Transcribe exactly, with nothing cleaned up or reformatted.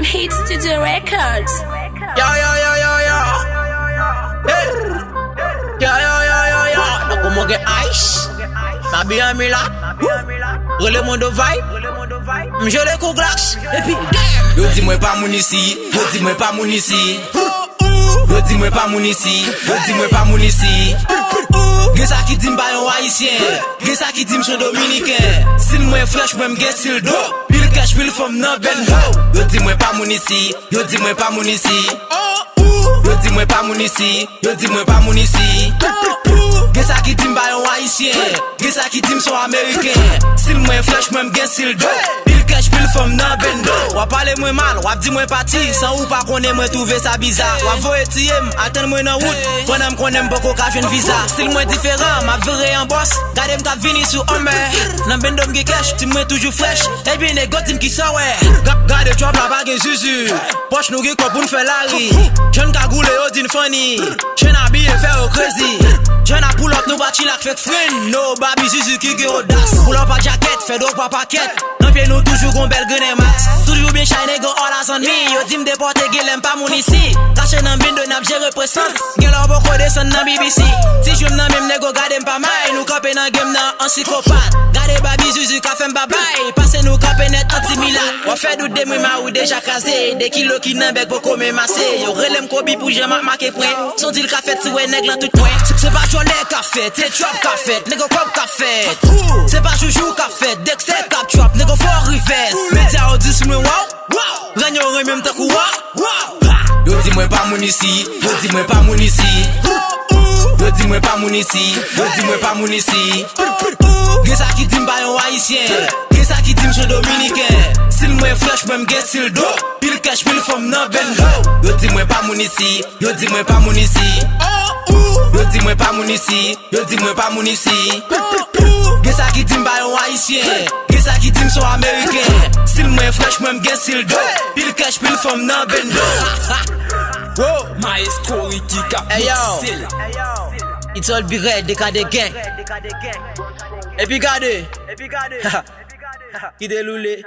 Hit Studio Records. Yo, yo, yo, yo, yo. Hey. Yo, yo, yo, yo, yo. Nou kòman gen ice. Babi an milat. Rele Mondo Vibe. M jele kou glass. Epi, damn. Yo di mwen pa moun isi. Yo di mwen pa moun isi. Yo di mwen pa moun isi. Yo di mwen pa moun isi. Gen sa ki di m pa yon Ayisyen. Gen sa ki di m se yon Dominiken. Stil mwen fresh, mwen m gen stil dope. Pil kèch, pil fanm nan bendo. Yo di mwen pa moun isi. Yo di mwen pa moun isi. Yo di mwen pa moun isi. Yo di mwen pa moun isi. Gen sa ki di m pa yon Ayisyen. Gen sa ki di m se yon Ameriken. Stil mwen fresh, mwen m gen stil dope. Pil kèch, pil fanm nan bendo. W ap pale mwen mal, w ap di mwen pati. San ou pa konnen, mwen twouve sa biza. W ap voye tiye m, atann mwen nan wout. Pandan m konnen m poko ka jwenn viza. Stil mwen diferan, m ap vire an bòs. Gade m k ap vini sou anmè. Nan bendo m gen kèch, ti mwen toujou fresh. Ebyen nego di m kisa w wè. Ga- Gade trap la pa gen zuzu. Pòch nou gen kòb pou n fè lari. Jèn kagoule yo di n funny. Jèn abiye fè yo crazy. Jèn ap pull up nou pa chill ak fake friend. No, Babi Zuzu ki gen odas. Pull up a jacket, fè dwòg pa pakèt. Nan pye nou toujou gon bèl grenn Air Max. Toujou byen chay, nego all eyes on me. Yo di m depòte, genlè m pa moun isi. Kache nan bendo n ap jere presans. Genlè w poko desann nan B B C. Ti jwem nan menm, nego gade m pa may. Nou kanpe nan game nan an sikopat. Gade Babi Zuzu ka fè m babay. Pase nou kanpe nèt anti milat. W ap fè dout de mwen, mari w deja kraze. De kilo ki nan bèk poko menm ase. Yo rele m Kobe pou jan m ap make pwen. Son deal ka fèt si w wè nèg lan tout pwen. Se pa djòlè k ap fèt, se trap k ap fèt. Nego kòb k ap fèt. Se pa joujou k ap fèt. Dexter k ap trap, nego fò rivès. Medya yo di sou mwen, wow. Rèn yo renmen m tankou wa. Yo di mwen pa moun isi. Yo di mwen pa moun isi. Yo di mwen pa moun isi. Yo di mwen pa moun isi. Gen sa ki di m pa yon Ayisyen. Gen sa ki di m se yon Dominiken. Stil mwen fresh, mwen m gen stil dope. Pil kèch, pil fanm nan bendo. Yo di mwen pa moun isi. Yo di mwen pa moun isi. Yo di mwen pa moun isi. Yo di mwen pa moun isi. Gen sa ki di m pa yon Ayisyen. Gen sa ki di m se yon Ameriken. Stil mwen fresh, mwen m gen stil dope. Pil kèch, pil fanm nan bendo. Wow. Maestro Ricky k ap Hey, yo. Mixe l. It's all be red, D K D gang. Epi gade. Kite loule.